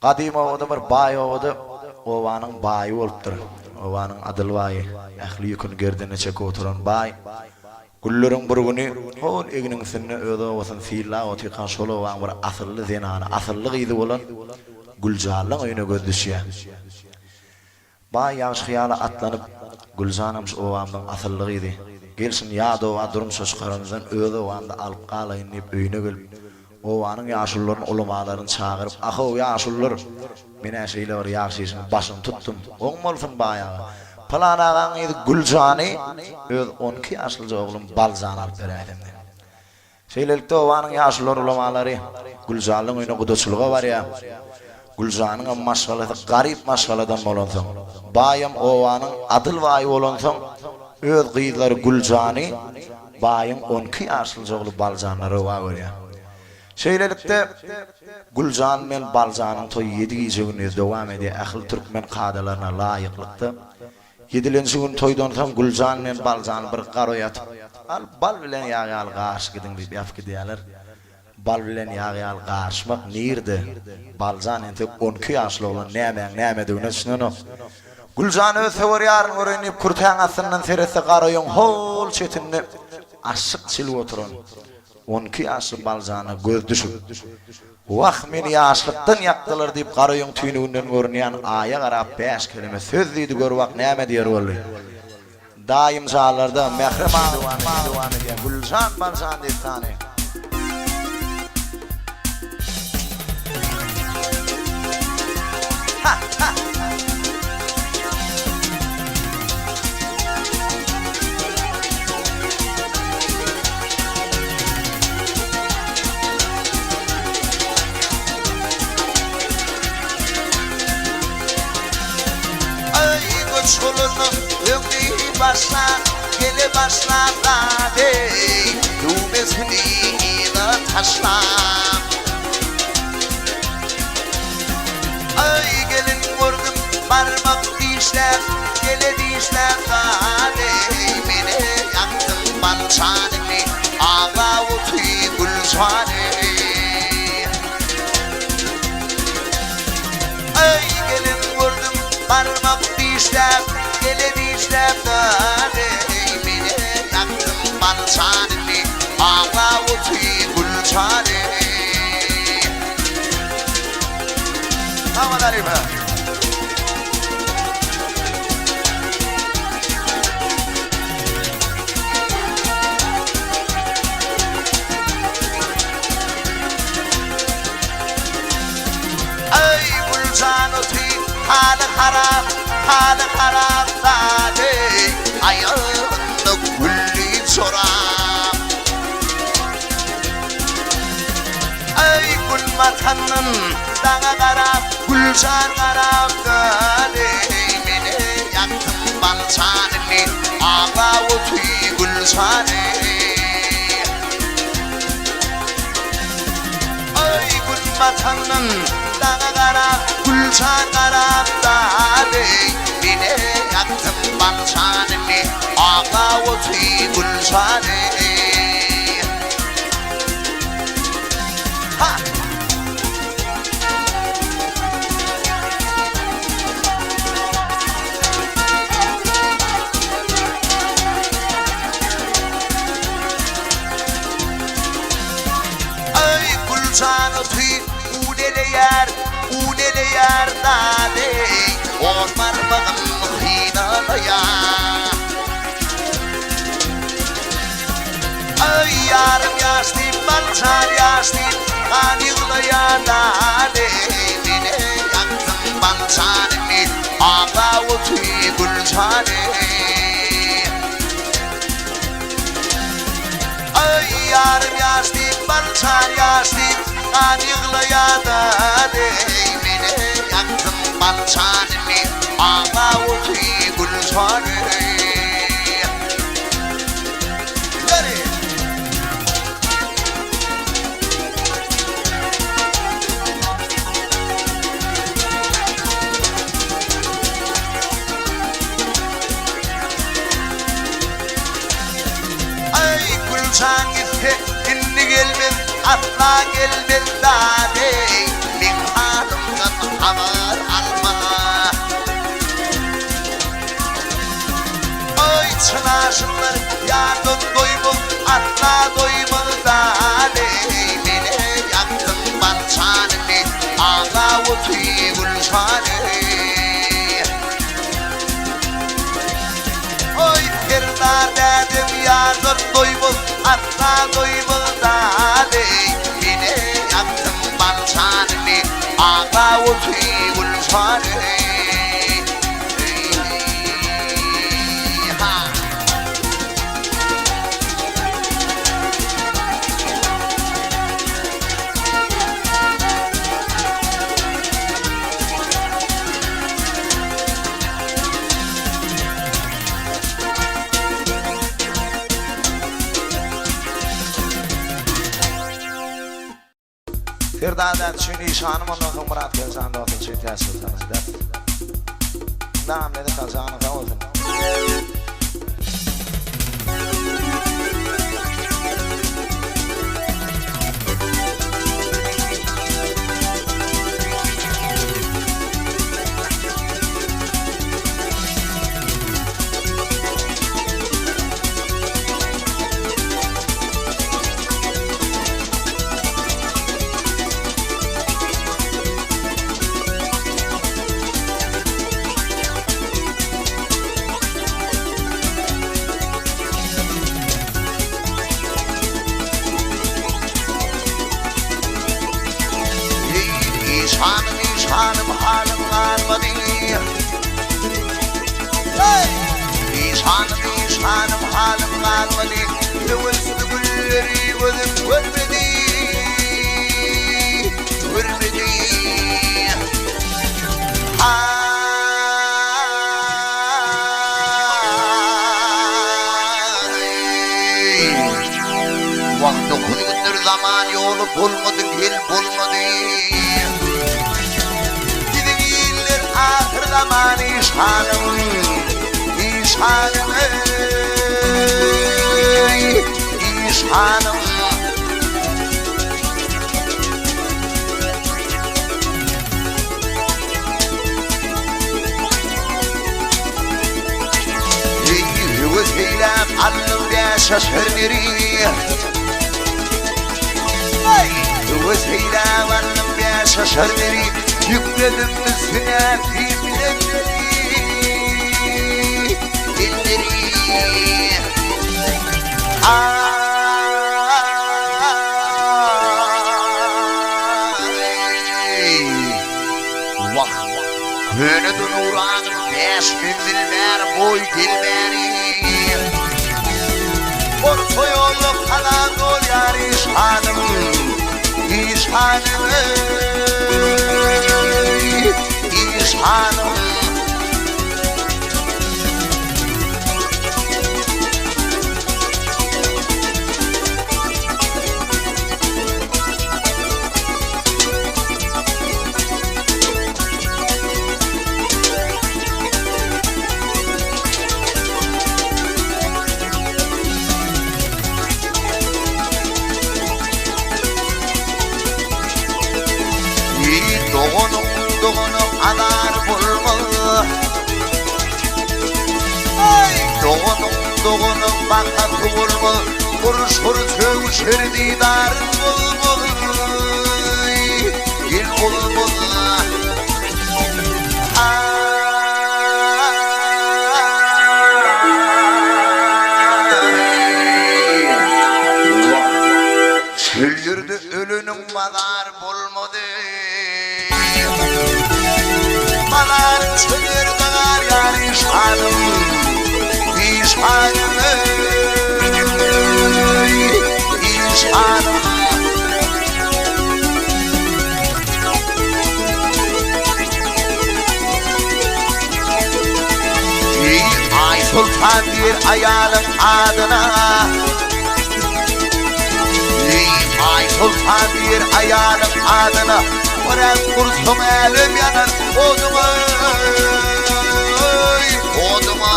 Gadym obada bir baý obada obanyň baýy bolupdyr. Obanyň adyl baýy, ähli ýüküni gerdenine çekip oturan baý. Günleriň bir güni hol egniň üstünde öz obasyny synlap otyrkan şol obaň bir asylly zenany, asylly gyzy bolan Güljanlyň öýüne göz düşýär. Baý ýagşy hyýala atlanyp, Güljanam şu obamyzyň asylly gyzy. Gel şuny ýat oba durmuşa çykaranymyzdan öz obamda alyp galaýyn diýip öýüne gelip, obanyň ýaşulularyny, ulamalaryny çagyryp, Ahow, ýaşulular, men-ä şeýle bir ýagşy işiň başyny tutdum. Oň bolsun, baý aga. Pylan agaň gyzy Güljany öz onki ýaşlyja oglum Baljana alyp beräýsem diýip. Şeýlelikde, obanyň ýaşulular ulamalary Güljanyň öýüne gudaçylyga barýar. Güljanyňam maşgalasy garyp maşgaladan bolansoň, baýam obanyň adyl baýy bolansoň, öz gyzlary Güljany baýyň onki ýaşlyja ogly Baljana rowa görýär. Şeýlelikde, Güljan bilen Baljanyň toýy ýedi gije-gündiz dowam edýär, ähli türkmen kadalaryna laýyklykda. Ýedilenji gün toýdan soň Güljan bilen Baljany bir garoý atyp, Al, bal bilen ýag ýaly garyşyp gidiň diýip ýapyp gidýärler. Bal bilen ýag ýaly garyşmak nirde? Baljan entek onki ýaşly oglan nämäň nämedigine düşünenok. Güljan öz söwer ýaryny göreýin diýip kürtäň astyndan seretse garoýuň hol çetinde aşyk çilip oturan onki ýaşly Baljana göz düşüp, Wah, meni ýaşlykdan ýakdylar diýip, garaýyň tüýnüginden görünýän Aýa garap bäş keleme söz diýdi, gör bak näme diýer boldy. Daýym jalarda mährem aga dowam edýär Güljan Baljan dessany. Ha ha. Aý göç golunyň öňi başlan, gele başlan zady, Düwmesini yza taşlap. Aý gelin gördüm barmak dişläp, gele dişläp zady, Mene ýakdyň balçanyny, aglap otyr Güljany. Aý gelin gördüm barmak dişläp, gele dişläp zady, Mene ýakdyň balçanyny, aglap otyr Güljany. Sag bol halypa. Aý Güljan oty haly harap haly harap zady aýagynda gülli jorap. Aý gün batandan daňa garap Güljan garap däli Meni ýakdyň balçanyny Aglap oty Güljany Aý gün batandan daňa garap Güljan garap däli Meni ýakdyň balçanyny Aglap oty Güljany Ha! Aý Güljan oty un eleýär, un eleýär zady, On barmagym synalaýar. Aý ýarym ýaş diýip balçan ýaş diýip gan ýyglaýan dady Mene ýakdyň balçanyny aglap otyr Güljany Aý ýarym ýaş diýip balçan ýaş diýip gan ýyglaýan dady Mene ýakdyň balçanyny aglap otyr Güljany. Aý Güljan gitse indi gelmez asla gelmez dady meň halymdan. Balçanyny Aglap otyr Gülşan eý. Oý Serdar dädem ýardan doýmaz asla doýmaz daleý Ene ýakdym balçanyny Aglap otyr Gülşan eý. Eý-ha. Serdar däde üçin işanym ondan soň Myrat Geljan dostum üçin Täçsoltan aýdar. Mundam lezzet al janyň sag bolsun. Eý, işanym, işanym, halym galmady. Eý, işanym, işanym, halym galmady. Höwesli gülleri gözüm görmedi. Görmedi. Wah dokuz gündür zaman ýoly bolmady gel bolmady. Biziň iller ahyr zaman işhanym işhanym eý işhanym. Eý, höwes eýläp aldyň bäşaşar beri. Eý, höwes eýläp aldyň bäşaşar beri. Ýükledim üstüne bilenleri, elleri. Aý, wah, köne Dunuragyň bäş menzil bäri boý gelmäni. Orta ýolda kalan bolýar işhanym, işhanym eý, işhanym. Doganyň dogana azar bolmaz. Aý, doganyň dogana bahasy bolmaz. Uruşur sögüşer didaryn bolmaz. Il bolmaz. Aý, wah, çöl ýerde öleniň mazary bolmady. Mazaryň çöl ýerde galýar işhanym, işhanym eý, işhanym. Eý, Aýsoltan diýer aýalyň adyna. Eý, Aýsoltan diýer aýalyň adyna. Örän gursaň älem ýanar oduňa, eý, oduňa.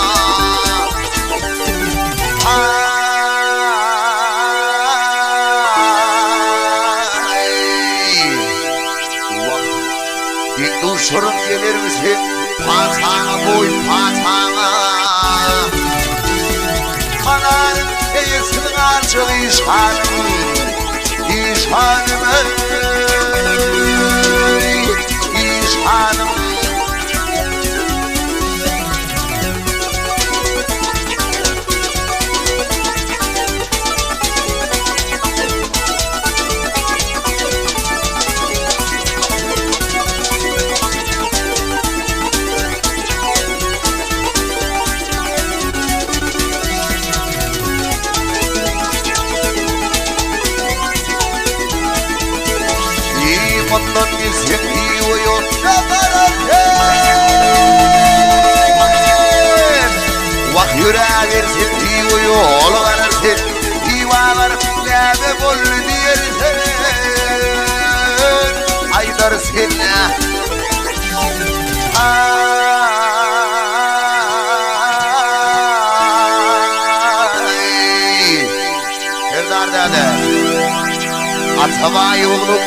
Aý, wah, deň-duşlarym gelermi sen pataňa, goý pataňa. Manaryň eýesiniň aljagy işhanym, işhanym, eý. ýol garar sen, Hywa baryp näme boldy diýer sen, aýdar sen. Aý, Serdar däde, Atabaý oglum,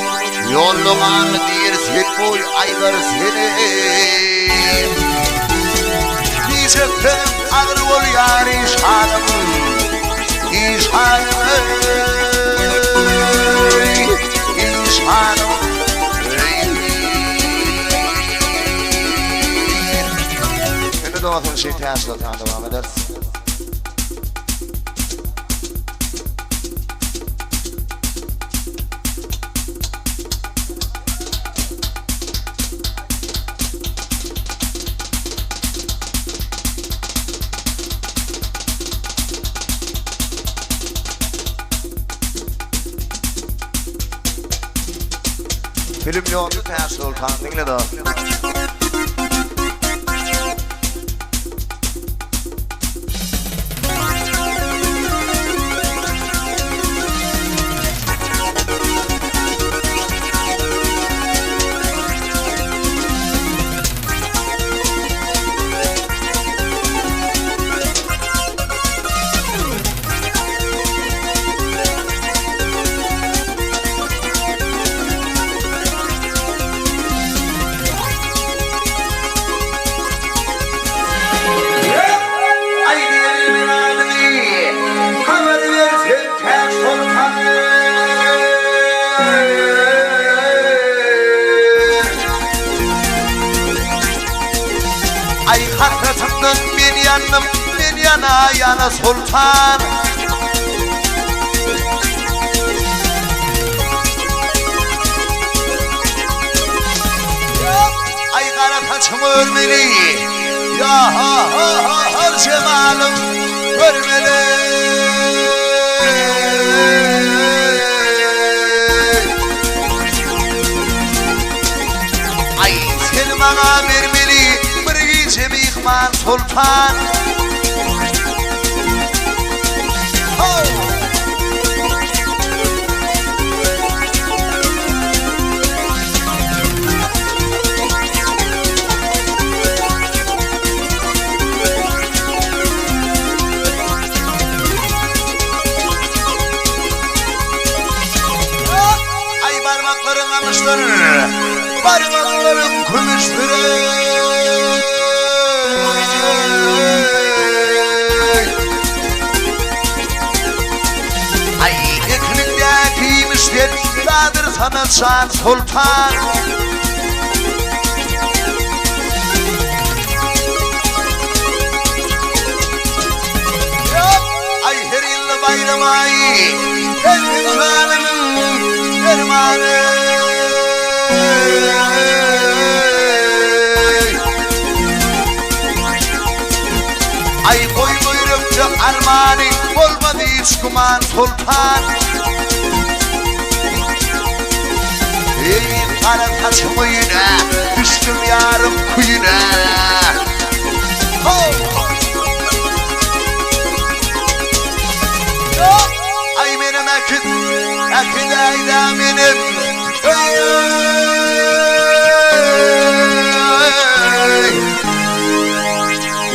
ýolda galdy diýer sen boý aýdar sen eý. Diýjek sözüm agyr bolýar işanym, işanym eý, işanym eý. Indi dostum şeý täşli dowam ederis. Film ýokdy Täç Soltan diňle dost. Aý hasratyňdan men ýandym, men ýana ýana soltan. Aý gara saçyňy örmeli, ýa ha ha ha har jemalyň görmeli. Aý sen maňa bermeli bir gije myhman soltan. Aý barmaklaryň gamyşdyr, barmaklaryň kümüşdir eý. Aý ekiniňdäki iýmişden dadyr sana jan soltan. Aý her ýylda baýram aýy, sensiň janymyň dermany. Aý goýma ýürekde armany, bolmaz hiç güman soltan. Eý gara saçyň öýüne, düşdüm ýarym küýüne. Ho! Aý menem äkit, äkidäýdä menem. Eý!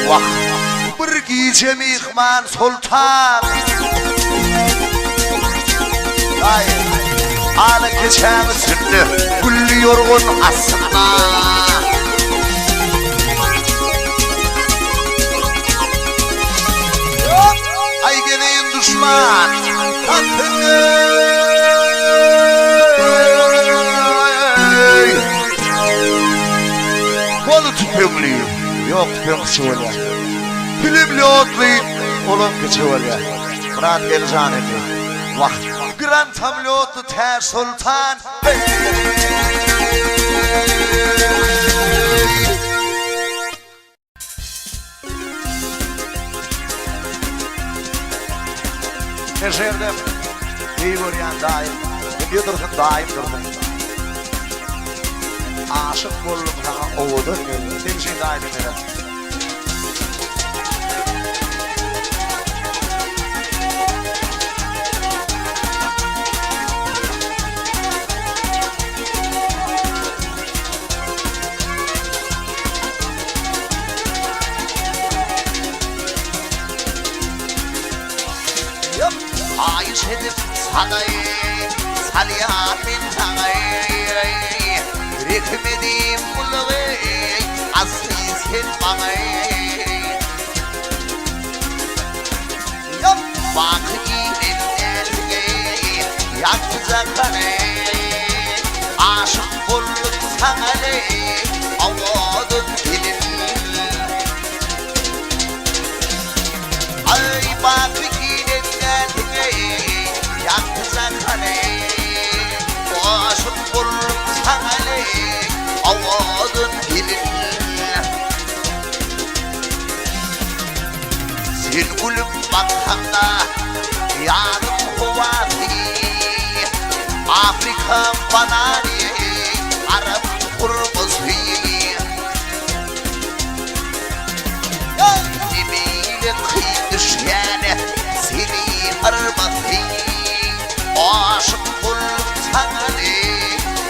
Wah, bir gije myhman soltan. Aý, ala keçäň üstünde gülli ýorgan astynda. Aý gezeýin duşman hakyny. Goly tüpeňli, ýok tüpeň kiçi bolýar. Pilimli otly, olam kiçi bolýar. Myrat gel jan indi. Wah, grantamlýotly Täçsoltan. Neşerde eý görýän daýym, Dünýe dursun daýym dursun. Aşyk boldum saňa owadan gelin, Seň üçin daýym meren. edip salaý, Salýan men saňa Rehim edip gulagy, Asly sen maňa Ýok, baky inen dälsiň, Ýagty jahany, Aşyk boldum saňa, Owadan gelin. Aý, baky inen dälsiň, Ýagty jahany, Aşyk boldum saňa, Owadan gelin. Sen gülüp baksaňda ýazyň howasy, Afrika banany, arap hurmasy. Nebeýle kyn düşýän seni yrmasy, Aşyk boldum saňa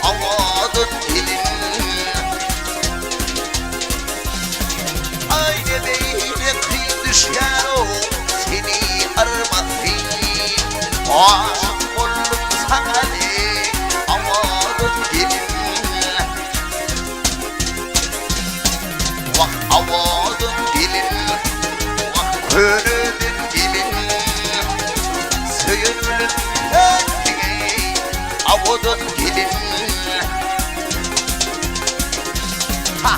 owadan gelin. Aý ne beýle kyn düşýär-ow seni yrmasy, Aşyk boldum saňa owadan gelin. Wah owadan gelin, wah köneden gelin, Söýen bilen sensiň owadan gelin. Ha!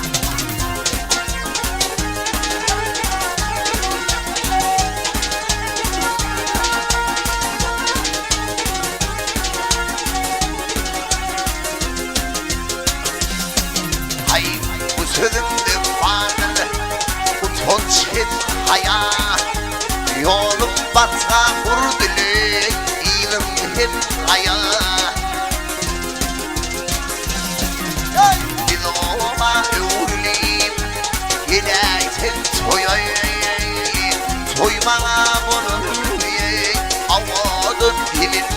Haý, bu sözümde bardyr utanç hem haýa, Ýolum batga urdy, yzym hem gaýa. Biz oba öwrülip geläýseň toýa, Toý maňa bolar owadan gelin.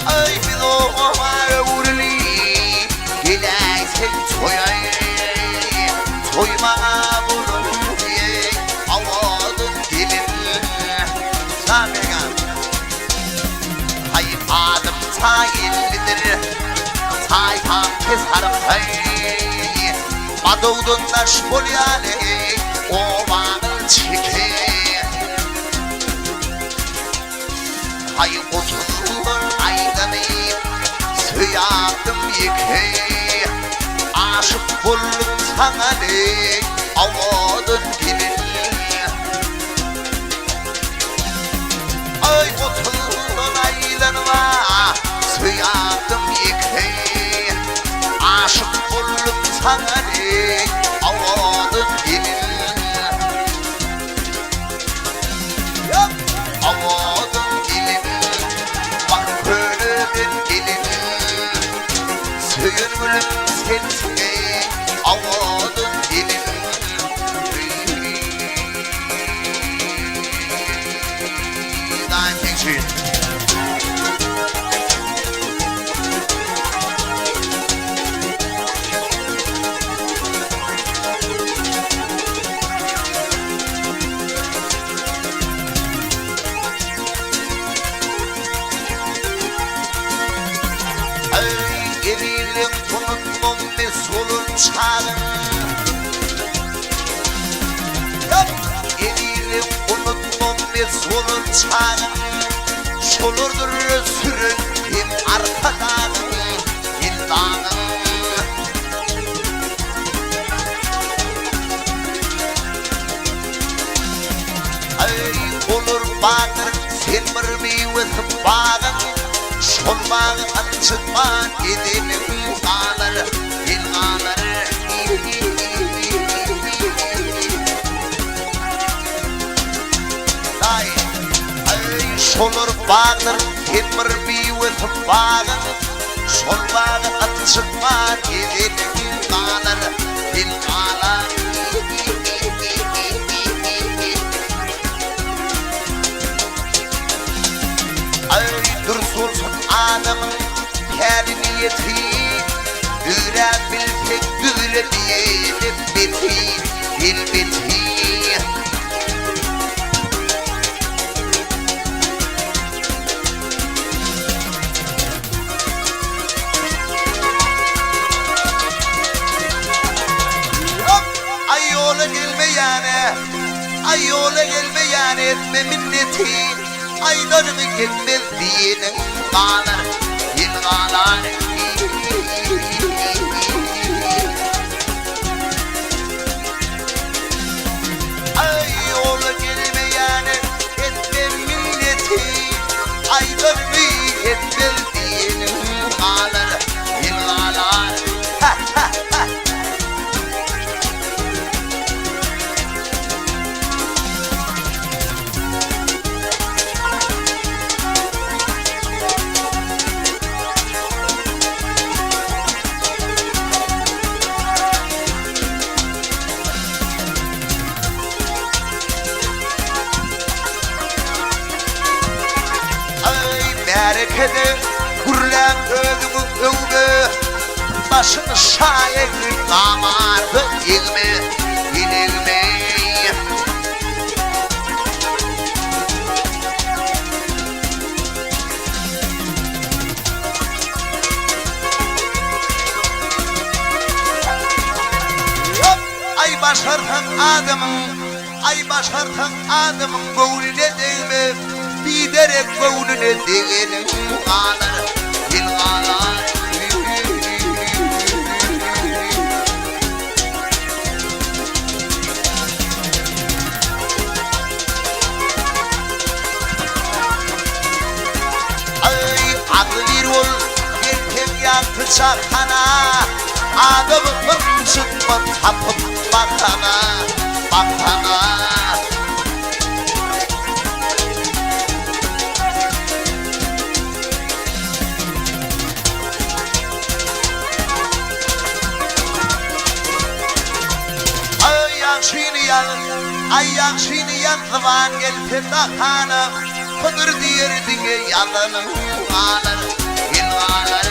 Aý, biz oba öwrülip geläýseň toýa, Toý maňa bolar owadan gelin. Samegan. Haý adym Taýynlydyr, taýpam Kesarkaý. Madawdan daş bolýaly obanyň çeti. Haý 30 ýyl aýlanyp söýäpdim ýeke. Aşyk boldum saňa owadan gelin. Aý otuzdan aýlanyba söýäpdim ýeke, Aşyk boldum saňa deý owadan gelin. Owadan gelin, bak köneden gelin, Söýen gülüm sensiň eý owadan gelin. Eziziň unutmam mesulun çagyň. Ezizim unutma mes bolan çagyň, Şolardyr süren hem Arkadagyň, hem dagyň. Aý, olar bardyr, sen bir miwesi bagyň, Şol bagy ynjytman gezeniň galar, el galar. Daýy, aý, şolar bagdyr, sen bir miwesi bagyň, Şol bagy ynjytman gezeniň galar, el galar. Aý, dürs bolsun adamyň päli-niýeti, Düzläp bilseň düzle diýeli beti, elbeti. gelmeýäne, Aý ýola gelmeýäne etme minneti, Aýdanyňy etmez diýeniň galar, ýel galar. Aý ýola gelmeýäne etme minneti, Aýdanyňy etmez diýeniň galar, ýel galar. Ha-ha-ha! Aý, märekede gürläp özüňi öwme, Başyňy şaý egip namarda egme, il egme. Aý başarsaň adamyň, aý başarsaň adamyň göwnüne degme, biderek göwnüne degeniň galar, ýel galar. Aý, agzybir bol, gelseň ýagty jahana, Adamy ynjytma tapyp bahana, bahana. Aý, ýagşyny ýaz, aý, ýagşyny ýaz, zyban gelse dahana, Hydyr diýer diňe ýazanyň galar, ýel galar.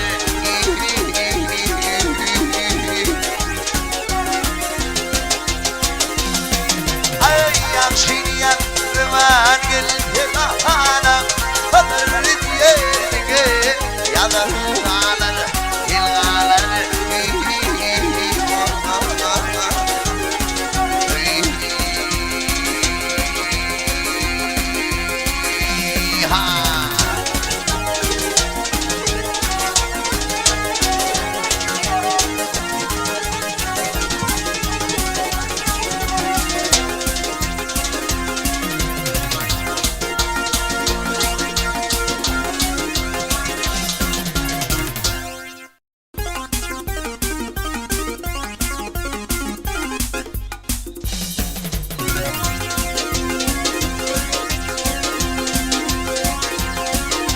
Aý, ýagşyny ýaz, zyban gelse dahana, Hydyr diýer diňe ýazanyň galar, ýel galar.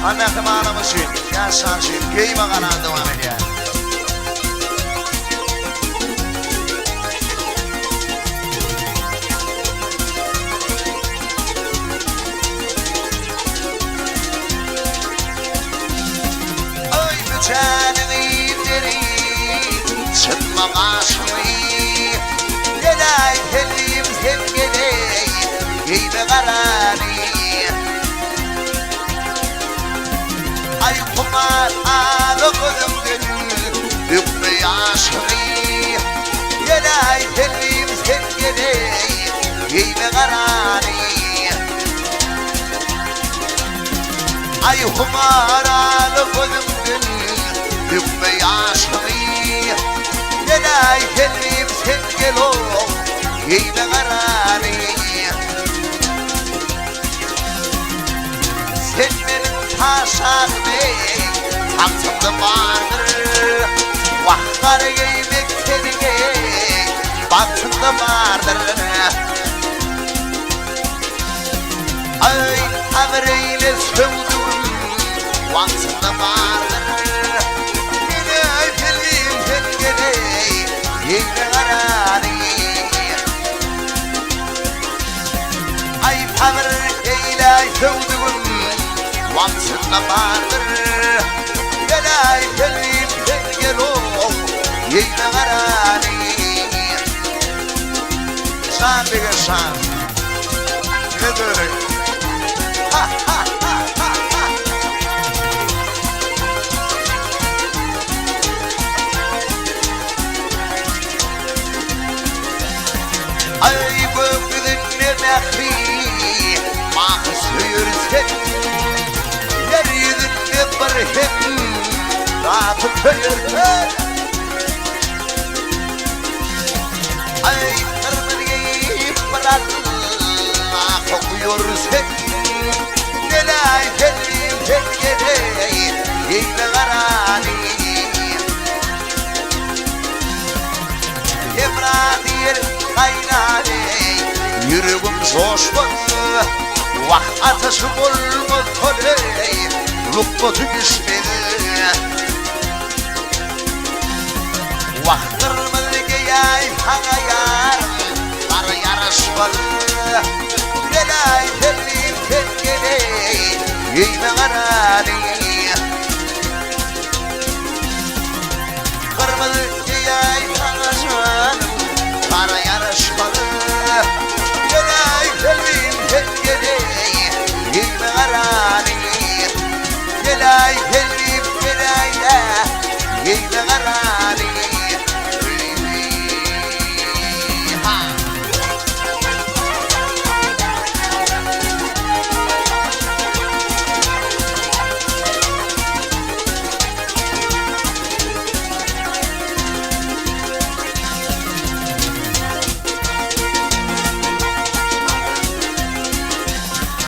Ha mähribanymyz üçin, ýaş jan üçin geýme galan dowam edýär. Aý müçäniň ipleri, çytma gaşyňy, Geläý selim sen geleý, geýme garany. Aý humar ala gözüňden dökme ýaşyňy, Geläý selim sen geleý, geýme garany. Aý humar al gözüňden dökme ýaşyňy, Geläý selim sen gel-ow, geýme garany. Sen meniň paşamym eý, tagtymda bardyr, Wah gara geýmek seniň eý, bagtyňda bardyr. Aý, sabyr eýle söwdügim, wagtynda bardyr. Geläý selim sen geleý, ýeňňe garany. Aý, sabyr eýläý söwdügim, wagtynda bardyr. Geläý selim sen gel-ow, ýeňňe garany. Şan degen şan. Ne dörek. Ha ha ha ha ha. Aý. Gaty köýerken. Aý, gyrmyzy geýip bir Allah okuýar sen. Gel-aý, gelin, sen gel-eý, geýme garany. Hemra diýer gaýnany, ýüregim joşmaz. Wah, ataşy bolmasa-eý, lukma düşmez. Wah, gyrmyzy geýäý saňa ýarym, gara ýaraşmaz. Gel-aý, gelin, sen gel-eý, geýme garany.